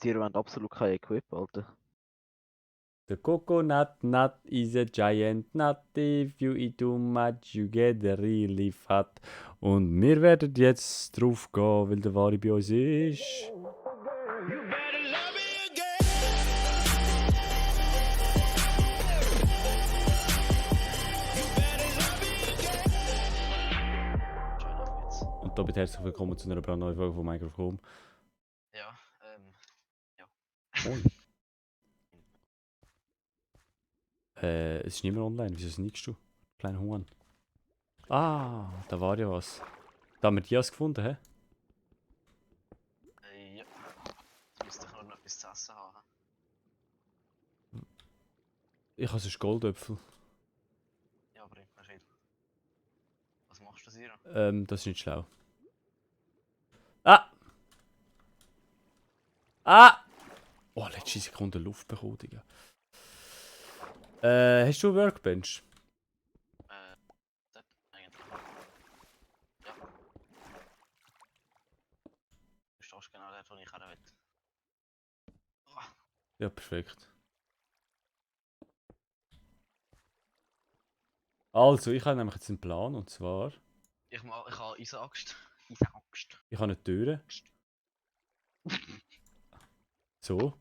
Sie wollen absolut kein Equip, Alter. The coconut nut is a giant nut. If you eat too much, you get really fat. Und wir werden jetzt drauf gehen, weil der Wari bei uns ist. Und damit herzlich willkommen zu einer brandneuen Folge von Mikrofon. Ja, ja. Moin. Es ist nicht mehr online. Wieso sneakst du? Kleiner Huhn. Ah, da war ja was. Da haben wir Dias gefunden, hä? Ja. Jetzt müsste ich noch etwas zu essen haben. Ich habe sonst Goldäpfel. Ja, bringt mir viel. Was machst du, Sira? Das ist nicht schlau. Ah! Ah! Oh, letzte Sekunde Luft bekommen, Digga. Hast du eine Workbench? Dort eigentlich. Ja. Du stehst genau dort, wo ich her will. Oh, Ja, perfekt. Also, ich habe nämlich jetzt einen Plan, und zwar... ich habe Eisenangst. Eisenangst. Ich habe eine Tür. So.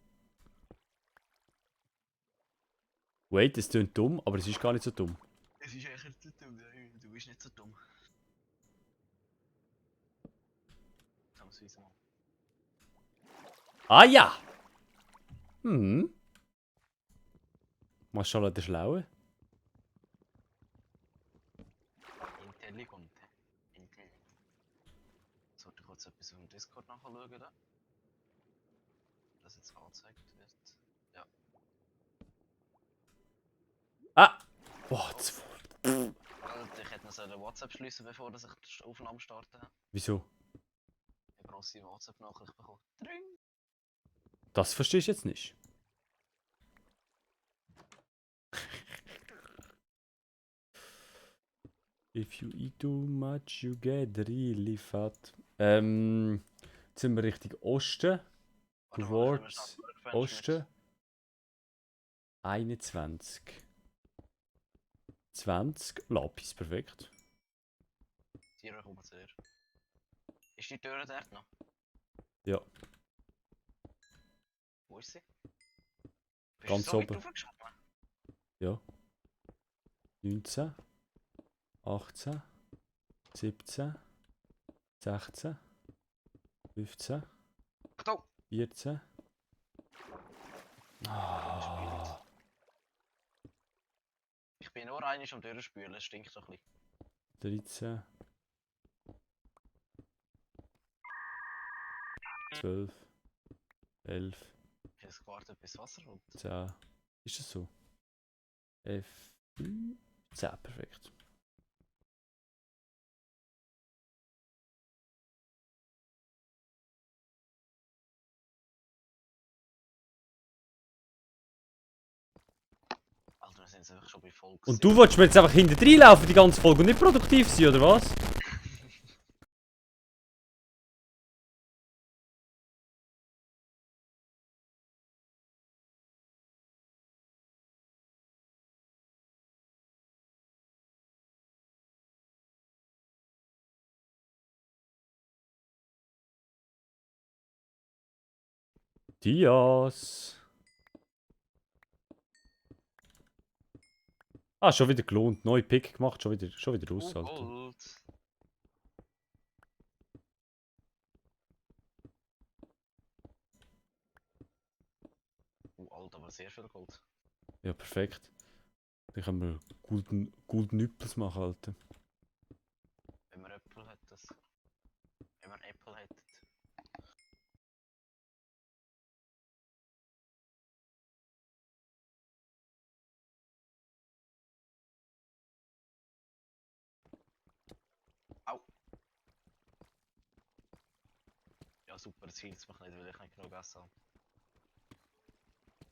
Wait, es klingt dumm, aber es ist gar nicht so dumm. Es ist echt nicht so dumm, du bist nicht so dumm. Ausweise mal. Ah ja! Hm. Maschallah, der Schlaue. Intelligente. Sollte ich kurz etwas auf dem Discord nachschauen, da? Das jetzt angezeigt wird. Ja. Ah! Boah, das... Alter, ich hätte noch eine WhatsApp schließen, bevor ich die Aufnahme starte. Wieso? Ich habe eine grosse WhatsApp-Nachricht bekommen. Dring! Das verstehe ich jetzt nicht. If you eat too much, you get really fat. Jetzt sind wir Richtung Osten. Towards Osten. 21. 20. Lapis, perfekt. Sira, komm zu dir. Ist die Tür dort noch? Ja. Wo ist sie? Bist Ganz du so weit oben. hochgeschoben? Ja. 19. 18. 17. 16. 15. Achtung! 14. Ah. Ich bin nur einmal am Durchspülen, es stinkt so ein bisschen. 13. 12. 11. Ich habe gewartet, bis Wasser kommt. 10. Ist das so? 11. 10, perfekt. Alter, wir sind jetzt einfach schon bei Folge. Und du wolltest mir jetzt einfach hinter laufen die ganze Folge und nicht produktiv sein, oder was? Dias. Ah, schon wieder gelohnt. Neue Pick gemacht, schon wieder raus, Alter. Gold. Alter, aber sehr viel Gold. Ja, perfekt. Dann können wir Golden Nipples machen, Alter. Wenn man Äpfel hat, das. Wenn man Äpfel hätte. Au! Ja, super, jetzt hilft es mich nicht, weil ich nicht genug Essen habe.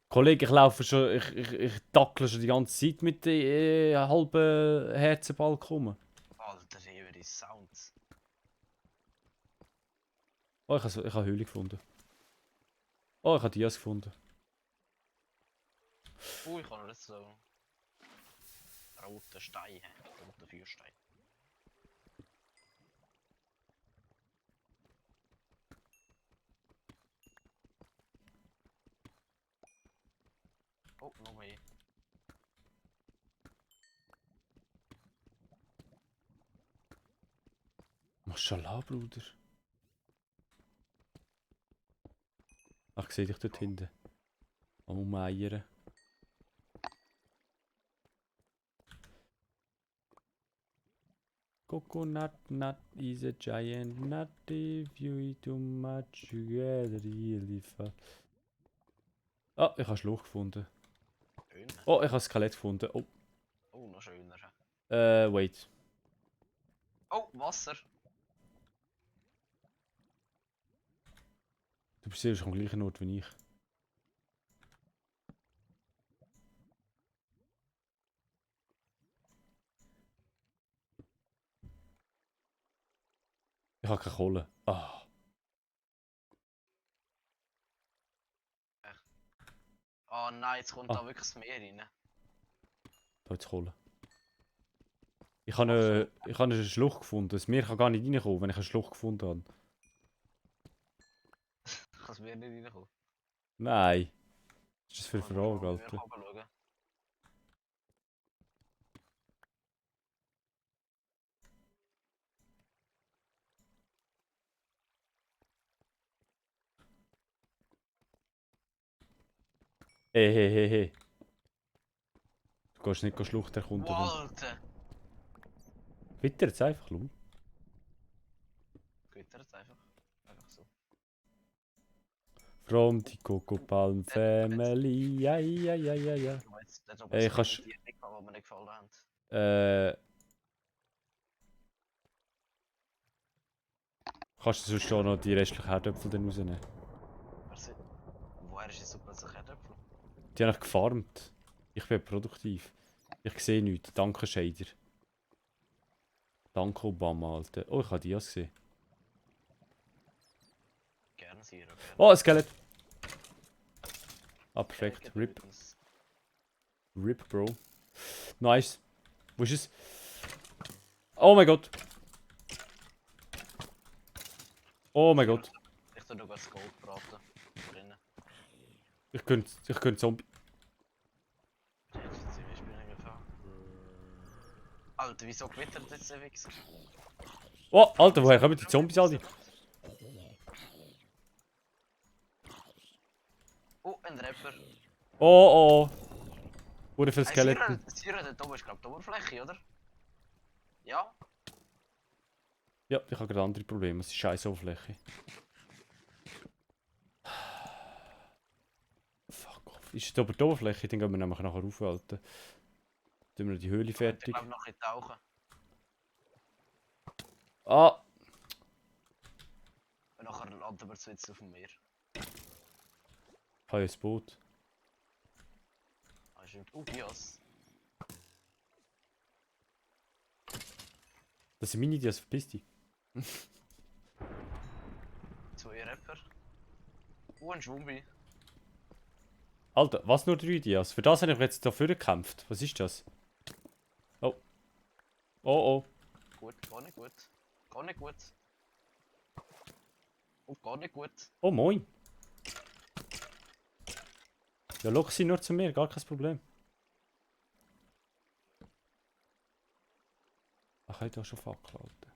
Kollege, ich laufe schon, ich tackle schon die ganze Zeit mit den halben Herzenbalken. Alter, ich höre die Sounds. Oh, ich habe Höhle gefunden. Oh, ich habe Dias gefunden. Ich kann jetzt so roten Stein haben. Roten Feuerstein. Oh, noch mehr. Maschallah, Bruder. Ach, ich sehe dich dort hinten. Am Meieren. Coconut nut is a giant nut. If you eat too much, you get really fat. Ah, ich habe Schlucht gefunden. Schön. Oh, ich habe Skelett gefunden. Oh, Oh, noch schöner. wait. Oh, Wasser. Du bist am gleichen Ort wie ich. Ich habe keine Kohle. Ah, Oh nein, jetzt kommt Ah. da wirklich das Meer rein. da jetzt Kohle. Ich habe eine Schlucht gefunden. Das Meer kann gar nicht reinkommen, wenn ich eine Schlucht gefunden habe. Kann das Meer nicht reinkommen. Nein. Was ist das für eine Kann man Frage, mal Alter? schauen. Hey, hey, hey, hey. Du gehst nicht Schlucht erkunden. Dann. Walter! Bitte jetzt einfach, Lu. Geht er jetzt einfach? Einfach so. From the Coco Palm Family. Ja, ja, ja, ja, ja. Aber jetzt, der Ey, Tier kannst- nicht, die mir nicht gefallen haben. Kannst du sonst auch noch die restlichen Herdöpfel dann rausnehmen? Woher ist jetzt so plötzlich Erdäpfel? Die habe ich gefarmt. Ich bin produktiv. Ich sehe nichts. Danke, Shader. Danke, Obama, Alter. Oh, ich habe Dias gesehen. Gerne Siro, gerne. Oh, ein Skelett! Ah, perfekt. RIP. RIP, Bro. Nice. Wo ist es? Oh mein Gott. Oh mein Gott. Ich tue noch das Gold braten. Drinnen. Ich könnte Zombie... Jetzt sind wir spielen nicht mehr. Alter, wieso gewittert jetzt der Wichser? Oh, Alter, woher kommen die Zombies alle? Oh, ein Rapper. Oh, oh. Wurde für Skeleton. Siro, der oben ist glaube ich die Oberfläche, oder? Ja? Ja, ich habe gerade andere Probleme. Es ist scheiß Oberfläche. Fuck off. Ist es aber die Oberfläche? Dann gehen wir nämlich nachher rauf, Alter. Tun wir die Höhle Ich fertig. glaube noch ein bisschen tauchen. Ah! Und nachher landen wir jetzt auf dem Meer. Ich habe ja ein Boot. Ah, stimmt. Dias. Das sind meine Dias, verpiss dich. 2 Rapper. Ein Schwumbi. Alter, was nur 3 Dias? Für das habe ich jetzt dafür gekämpft. Was ist das? Oh. Oh, oh. Gut, gar nicht gut. Gar nicht gut. Oh, gar nicht gut. Oh, moin. Ja, lock sie nur zu mir, gar kein Problem. Ach, ich habe schon Fackel, Alter.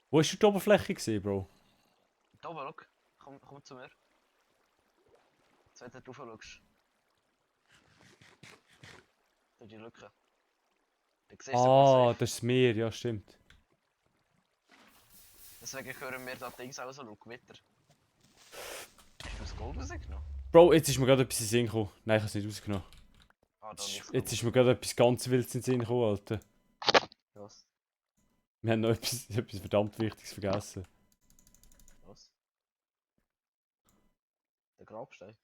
Wo hast du die Oberfläche gesehen, Bro? Da oben, schau. Komm zu mir. Jetzt, wenn du rauf schaust. Durch die Lücke. Da siehst du Ah, safe. das ist das Meer, ja, stimmt. Deswegen hören wir da Dings auch so, Gewitter. Hast du das Gold rausgenommen? Bro, jetzt ist mir gerade etwas in den Sinn gekommen. Nein, ich habe es nicht rausgenommen. Ah, da nicht. Jetzt ist mir gerade etwas ganz Wildes in den Sinn gekommen, Alter. Was? Wir haben noch etwas verdammt Wichtiges vergessen. Was? Der Grabstein.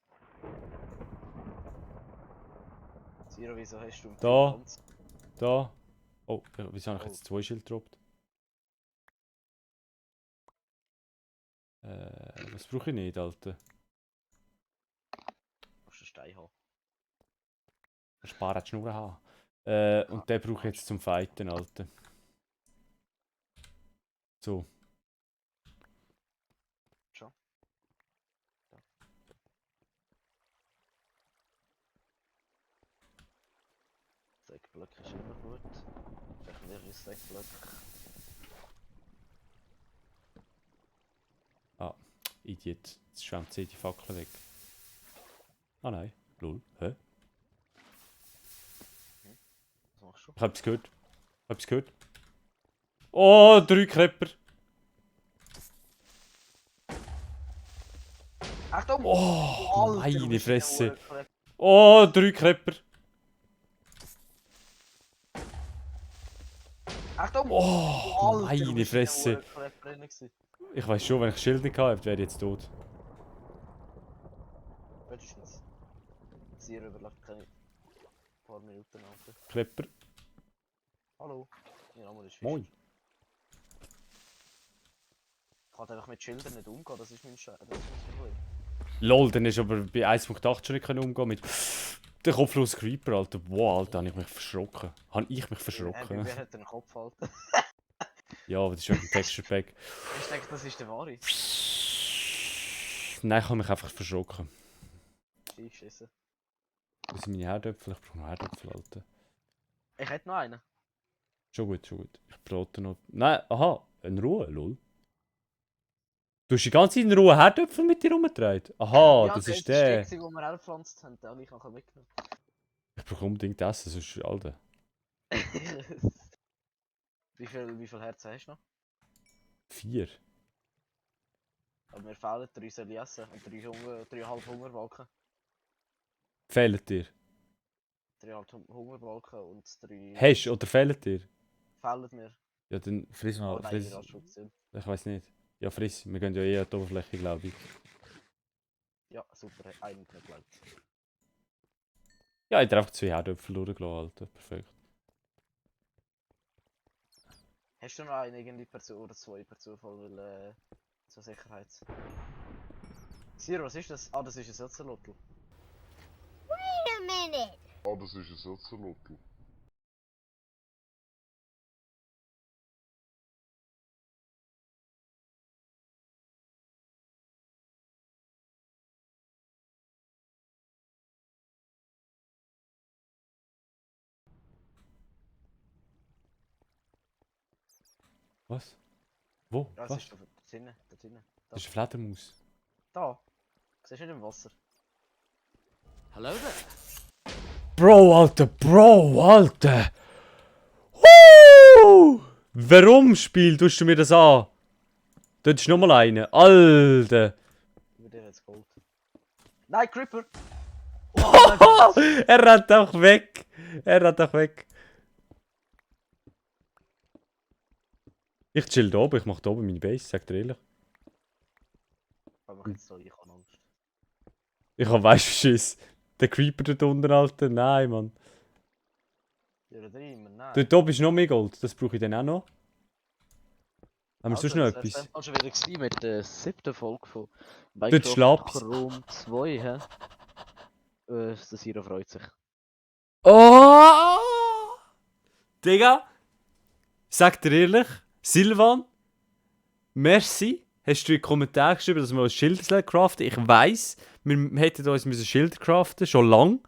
Siro, wieso hast du Da. Tanz? Da. Oh, ja, wieso habe ich Oh. jetzt 2 Schilder gedroppt? Was brauche ich nicht, Alter? Du musst einen Stein haben. Sparen die Schnur haben. Und den brauche ich jetzt zum Fighten, Alter. So. Schon. Ja. Stackblöcke ist immer gut. Vielleicht mehrere Stackblöcke. Idiot. Jetzt schwemmt sie die Fackel weg. Ah nein. Lol. Hä? Was machst du? Ich hab's gehört. Hab's gehört. Oh, 3 Krepper. Achtung! Oh, Alter, du meine bist in der Fresse. Uhr- Oh, 3 Krepper. Achtung! Oh, Alter, du meine bist in der Fresse. Uhr- drin gewesen. Ich weiß schon, wenn ich Schild nicht gehabt hätte, wäre ich jetzt tot. Wenigstens. Sie überlebt keine paar Minuten, Alter. Krepper. Hallo. Mein Name ist Fischer. Moin. Ich kann einfach mit Schildern nicht umgehen, das ist mein Problem. Lol, dann ist aber bei 1.8 schon nicht können umgehen mit der kopflose Creeper, Alter. Wow, Alter, habe ich mich verschrocken. Habe ich mich verschrocken? Wer hat den Kopf halten? Ja, aber das ist ja ein Texture Pack. Ich denke, das ist der wahre. Nein, ich habe mich einfach verschrocken. Scheiße. Wo sind meine Herdöpfel? Ich brauche noch Herdöpfel, Alter. Ich hätte noch einen. Schon gut, schon gut. Ich brate noch. Nein, aha, in Ruhe, lol. Du hast die ganze Zeit in Ruhe Herdöpfel mit dir rumgetragen? Aha, ja, das ist der. der. Das war der, den wir hergepflanzt haben. Den habe ich nachher mitgenommen. Ich brauche unbedingt Essen, sonst, Alter. wie viel Herzen hast du noch? 4. Aber mir fehlen 3 soll ich essen. Und 3,5 Hungerbalken. Fehlen dir? 3,5 Hungerbalken und 3... Hast du oder fehlen dir? Fehlen mir. Ja, dann friss Oh mal. nein, Friss. ihr habt schon gesehen. Ich weiß nicht. Ja, friss. Wir gehen ja eh an die Oberfläche, glaube ich. Ja, super. Einen nicht geglaubt. Ja, ich habe einfach 2 Herdöpfel durchgelassen, Alter. Perfekt. Hast du noch einen irgendwie per Zufall oder 2 per Zufall, weil zur Sicherheit? Siro, was ist das? Ah, das ist ein Sozialottel. Wait a minute. Ah, das ist ein Sozialottel. Was? Wo? Ja, es Was? ist da drinnen, da drinnen. Das ist eine Fledermaus. Da. Siehst du nicht im Wasser? Hello there. Bro, Alter, Bro, Alter! Warum tust du mir das an? Dort ist nochmal eine. Alter! Über dir jetzt Gold. Nein, Creeper! Oh, Er rennt auch weg! Er rennt auch weg. Ich chill da oben, ich mach da oben meine Base, sag dir ehrlich. ich jetzt so, ich habe Angst. Ich hab weißt du Schiss. Der Creeper dort unten, Alter. Nein, Mann. Ja, da immer, nein. Dort oben ist noch mehr Gold, das brauche ich dann auch noch. Haben wir sonst noch etwas? Das war schon wieder gewesen mit der 7. Folge von Dort ist Lapis. Chrome 2, hä? Der Siro freut sich. Oh! Digga! Sag dir ehrlich, Silvan, merci, hast du in die Kommentare geschrieben, dass wir uns Schilder craften. Ich weiss, wir hätten uns Schilder craften, schon lang.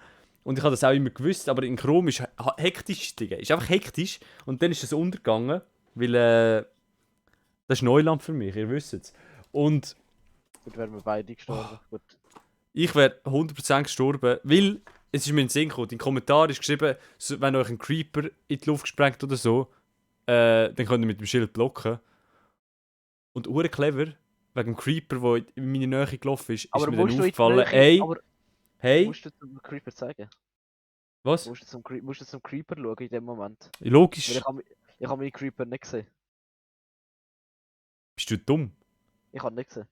Und ich habe das auch immer gewusst, aber in Chrome ist hektisch, Digga. Ist einfach hektisch. Und dann ist es untergegangen, weil das ist Neuland für mich, ihr wisst es. Und Gut, wären wir beide gestorben. Gut. ich wäre 100% gestorben, weil es ist mir in den Sinn gekommen. In den Kommentaren ist geschrieben, wenn euch ein Creeper in die Luft gesprengt oder so, dann könnt ihr mit dem Schild blocken. Und ure clever, wegen dem Creeper, der in meine Nähe gelaufen ist, Aber ist mir dann musst du in die aufgefallen, Nähe- ey, aber hey, musst du zum Creeper zeigen? was? Musst du zum Creeper schauen in dem Moment? Weil Logisch, ich habe meinen Creeper nicht gesehen. bist du dumm? Ich habe nicht gesehen.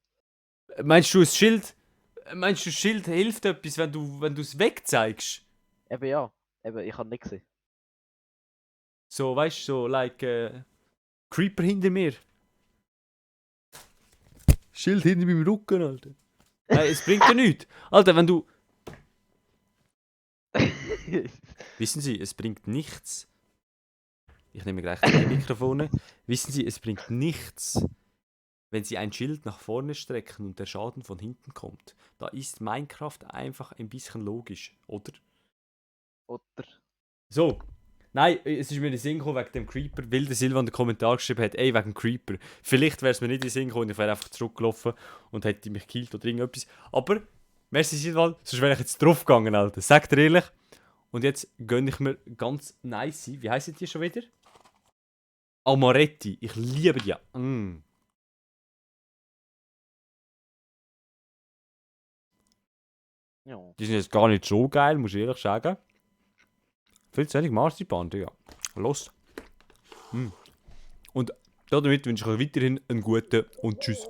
Meinst du, das Schild hilft etwas, wenn du es wegzeigst? Eben ja. Eben, ich habe nicht gesehen. So, weißt du, so, like, Creeper hinter mir. Schild hinter meinem Rücken, Alter. Nein, es bringt ja nichts. Alter, wenn du... Wissen Sie, es bringt nichts. Ich nehme gleich zwei Mikrofone. Wissen Sie, es bringt nichts, wenn Sie ein Schild nach vorne strecken und der Schaden von hinten kommt. Da ist Minecraft einfach ein bisschen logisch, oder? Oder? So. Nein, es ist mir in den Sinn gekommen wegen dem Creeper, weil der Silvan in den Kommentar geschrieben hat, ey, wegen Creeper. Vielleicht wäre es mir nicht in den Sinn gekommen und ich wäre einfach zurückgelaufen und hätte mich gekillt oder irgendetwas. Aber, merci Silvan, sonst wäre ich jetzt draufgegangen, Alter. Sagt dir ehrlich. Und jetzt gönne ich mir ganz nice. Wie heissen die schon wieder? Amaretti. Ich liebe die. Mm. Ja. Die sind jetzt gar nicht so geil, muss ich ehrlich sagen. Viel zu wenig Marzipan, ja. Los. Mm. Und damit wünsche ich euch weiterhin einen guten und tschüss.